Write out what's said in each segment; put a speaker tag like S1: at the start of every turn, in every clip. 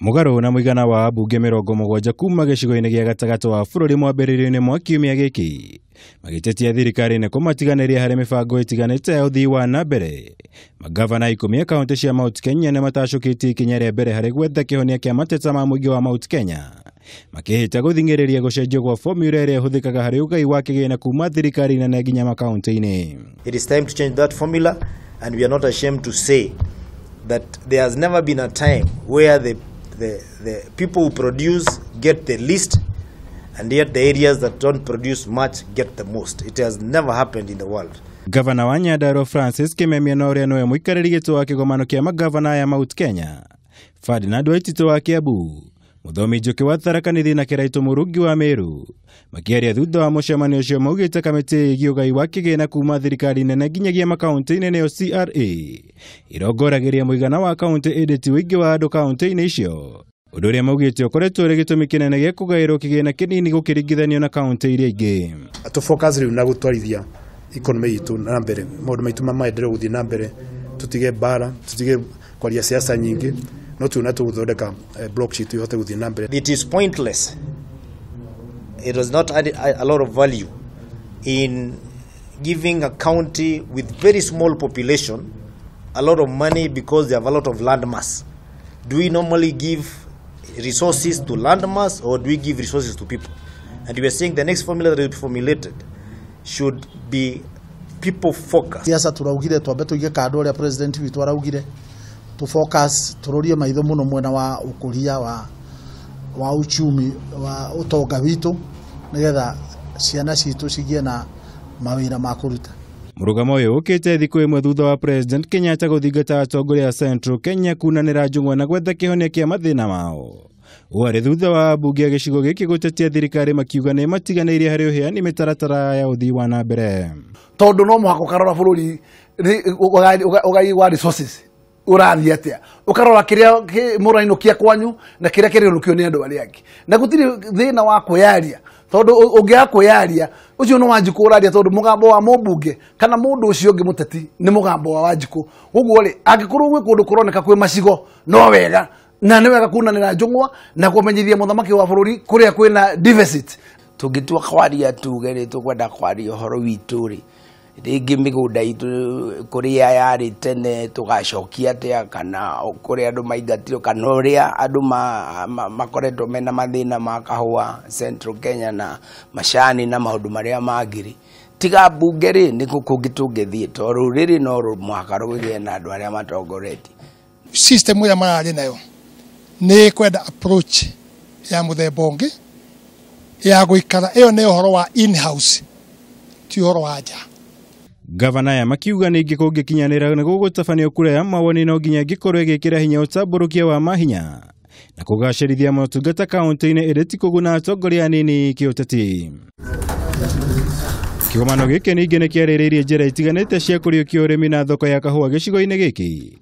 S1: Mũgarũ na mũigana wa ambunge 70 kuma gĩcigo-inĩ gĩa gatagatĩ wa bũrũri mwambĩrĩrio-inĩ mwa kiumia gĩkĩ magĩtetia thirikari nĩ kũmatiganĩria harĩ mĩbango ĩtiganĩte ya ũthii wa na mbere. Magavana 10 a kaunti cia Mount Kenya nĩ matacũkĩtie ikinya rĩa mbere harĩ gwetha kĩhonia kĩa mateta ma mũingĩ wa Mount Kenya, makĩhĩta gũthing'ĩrĩria gũcenjio gwa formula ĩrĩa ĩhũthĩkaga harĩ ũgai wa kĩgĩna kuma thirikari nene nginya makaunti-inĩ.
S2: It is time to change that formula, and we are not ashamed to say that there has never been a time where the people who produce get the least, and yet the areas that don't produce much get the most. It has never happened in the world.
S1: Gavana wa Nyandarua Francis Kimemia na ũrĩa nĩwe mũikarĩri gĩtĩ wa kĩgomano kĩa magavana ya Mount Kenya, Ferdinand Waititũ wa Kiambu, Mũthomi Njuki wa Tharaka Nithi na Kĩraitũ Mũrungi wa Meru makĩaria thutha wa mũcemanio ũcio maugĩte kamĩtĩ ĩgiĩ ũgai wa kĩgĩna kuma thirikari nene nginyagia makaunti-inĩ nĩyo CRA irongoragĩria mũigana wa kaunti ĩndĩ ti ũingĩ wa andũ kaunti-inĩ icio, ũndũ ũrĩa maugĩte ũkoretwo ũrĩ gĩtũmi kĩnene gĩa kũgaĩrwo kĩgĩna kĩnini gũkĩringithanio na kaunti iria ingĩ.
S3: Tũ focus rĩu na gũtwarithia economy itũ na mbere, maũndũ maitũ ma maendeleo gũthiĩ na mbere, tũtige mbara, tũtige kwaria siasa nyingĩ, no tuona tũgũthondeka block sheet ihote gũthiĩ na mbere.
S2: It is pointless. It does not add a lot of value in giving a county with very small population a lot of money because they have a lot of land mass. Do we normally give resources to land mass, or do we give resources to people? And we are saying the next formula that will be formulated should be people focused.
S4: Siasa turaugire twambe tuige kando uria president witu araugire tu focus turorie maitho muno mwena wa ukuria wa uchumi wa utonga witu nigetha ciana citu cigie na mawira ma kuruta.
S1: Mũrũgamo ũyũ ũkĩte thikũ ĩmwe thutha wa President Kenyatta gũthingata atongoria a Central Kenya kunanĩra njũng'wa na gwetha kĩhonia kĩa mathĩna mao. Ũũ arĩ thutha wa ambunge a gĩcigo gĩkĩ gũtetia thirikari makiuga nĩ matiganĩirie harĩ ũheani mĩtaratara ya ũthii wa na mbere.
S5: Tondũ no mũhaka ũkarora bũrũri ũgai wa resources ũrathiĩ atĩa, ũkarora kĩrĩa mũrainũkia kwanyu na kĩrĩa kĩrĩũnũkio nĩ andũ arĩa angĩ, na gũtirĩ thĩna wa kwĩyaria tondũ ũngĩaga kwĩyaria ũcio nĩ Wanjikũ ũraria, tondũ mũgambo wa mũmbunge kana mũndũ ũcio ũngĩ mũteti nĩ mũgambo wa Wanjikũ. Ũguo rĩ, angĩkorwo gwĩ kũndũ kũroneka kwĩ macigo no wega na nĩ wega kunanĩra njũng'wa na kũmenyithia mũthamaki wa bũrũri kũrĩa kwĩna deficit.
S6: Tũngĩtua kwaria tuge rĩ tũkwenda kwaria ũhoro witũ rĩ, rĩngĩ mĩgũnda itũ kũrĩa yarĩ tene tũgacokia atĩa, kana kũrĩa andũ maingatirwo, kana ũrĩa andũ makoretwo mena mathĩna ma kahũa Central Kenya na macani na maũndũ marĩa mangĩ rĩ, tiga mbunge rĩ nĩkũ kũngĩ tũngĩthiĩ, tondũ rũrĩrĩ no mũhaka rũgĩe na andũ arĩa matongoretie.
S7: System ĩrĩa mararĩ nayo nĩ kwenda approach ya mũthemba ũngĩ ya gũikara, ĩyo nĩ ũhoro wa in-house ti ũhoro wa nja.
S1: Gavana ya makiuga ningĩ kũngĩkinyanĩra nĩ gũgũtabanio kura ya mawoni no nginya ĩngĩkorwo ĩgĩkĩra hinya ũtambũrũkia wa mahinya na kũgacĩrithia motungata kaunti-inĩ ĩrĩ ti kũguna atongoria anini kĩũteti. Kĩgomano gĩkĩ ningĩ nĩ kĩarĩrĩirie njĩra itiganĩte cia kũriũkia ũrĩmi na thoko ya kahũa gĩcigo-inĩ gĩkĩ,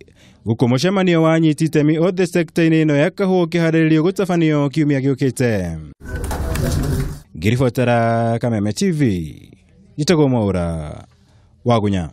S1: gũkũ mũcemanio wa anyiti itemi othe sekta-inĩ ĩno ya kahũa ũkĩharĩrĩrio gũtabanio kiumia gĩũkĩte. Ngĩribotera Kameme TV, njĩtagwo Mwaũra Wagunya.